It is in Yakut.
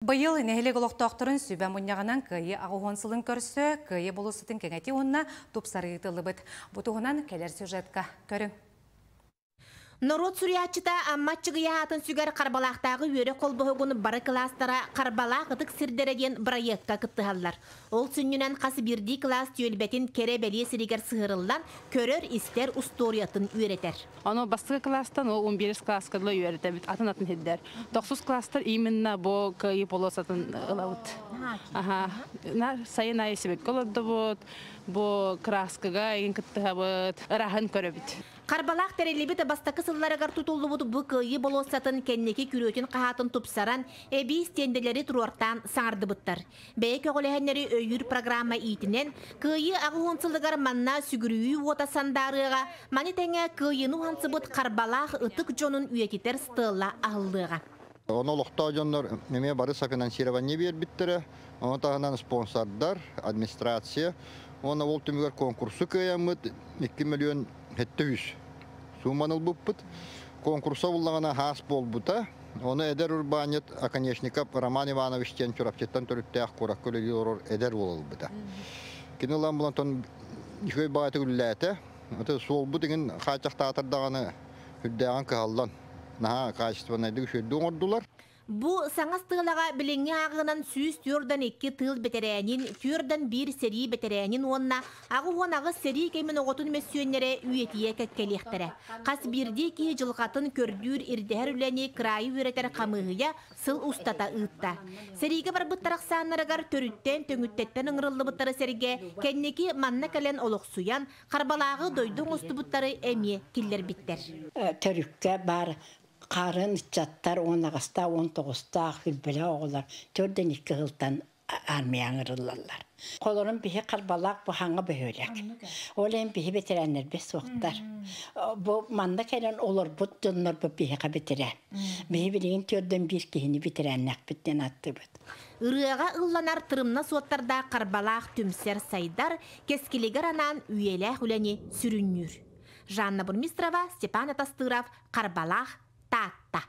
Быйыл нэһилиэк олохтоохторун сүбэ мунньаҕынан Кыайыы 80 сылын көрсө Кыайыы болуоссатын кэҥэтии уонна тупсарыы ыытыллыбыт. Бу туһунан кэлэр сюжетка көрүҥ. Норуот суруйааччыта Амма Аччыгыйа аатын сүгэр Харбалаахтааҕы үөрэх холбоһугун бары кылаастара Харбалаах ытык сирдэрэ диэн бырайыакка кыттыһаллар. Ол сүнньүнэн хас биирдии кылаас түөлбэтин кэрэ-бэлиэ сиригэр сыһыарыллан, көрөр-истэр устуоруйатын үөрэтэр. Ону бастакы класстан ол 11 класска дылы үөрэтэбит, атын-атын сирдэр. Тохсус класстар именно бу Кыайыы полосатын ылабыт. Аха. Сайын аайы сибэкки олордубут, бу краскага игин кыттыһабыт, ыраһын көрөбүт. Харбалаах тэриллибит бастакы сылларыгар тутуллубут бу Кыайыы болуоссатын кэнники күрүөтүн-хаһаатын тупсаран, эбии стендэлэри туруортаан саҥардыбыттар. Бэйэ көҕүлэһэннэри өйүүр программа иитинэн, Кыайыы 80 сылыгар манна сүгүрүйүү уота сандаарыаҕа, маны тэҥэ Кыайыыны уһансыбыт Харбалаах ытык дьонун үйэтитэр стелла аһыллыаҕа. Ону олохтоох дьоннор эмиэ бары софинансирование биэрбиттэрэ, ону таһынан спонсордар, администрация уонна ол түмүгэр конкурсу кыайаммыт 2 миллион 700 сууманы ылбыппыт. Конкурса буллаҕына хаас буолбута. Ону эдэр урбаанньыт Оконешников Роман Иванович диэн Чурапчыттан төрүттээх куоракка үлэлии олорор эдэр уол ылбыта. Кини ылан булан тон үчүгэй баҕайытык үлэлээтэ. Аты суолбут иҥин хааччахтаатар даҕаны үрдээҕин кыһаллан наһаа качественнайдык үчүгэйдик оҥордулар. Бу саҥа стелаҕа билиҥҥи ааҕыынан 142 тыыл бэтэрээнин, 41 сэрии бэтэрээнин уонна 88 сэрии кэмин оҕотун мөссүөннэрэ үйэтийэ кэккэлиэхтэрэ. Хас биирдии киһи дьылҕатын көрдүүр, ирдэһэр үлэни кыраайы үөрэтэр хамыыһыйа сыл устата ыытта. Сэриигэ барбыттар ахсааннарыгар төрүттэн, төҥүттэттэн ыҥырыллыбыттары сэргэ кэнники манна кэлэн олохсуйан, Харбалааҕы дойду оҥостубуттары эмиэ киллэрбиттэр. Төрүккэ баар харын ыччаттар 18-таах, 19-таах хүлбэлэх оҕолор 42 сылтан армия ыҥырыллаллар. Холорун биһи Харбалаах бу хаҥа бөһүөлэк. Ол иһин биһи бэтэрээннэрбит суохтар. Бу манна кэлэн олорбут дьоннорбут биһиэхэ бэтэрээн. Биһи билигин 41 киһини бэтэрээннээхпит диэн ааттыыбыт. Ырыаҕа ылланар тырымна суоттардаах Харбалаах түмсэр сайдар, кэскилигэр анаан үйэлээх үлэни сүрүннүүр. Жанна Бурмистрова, Степан Атастыров, Харбалаах, Таатта.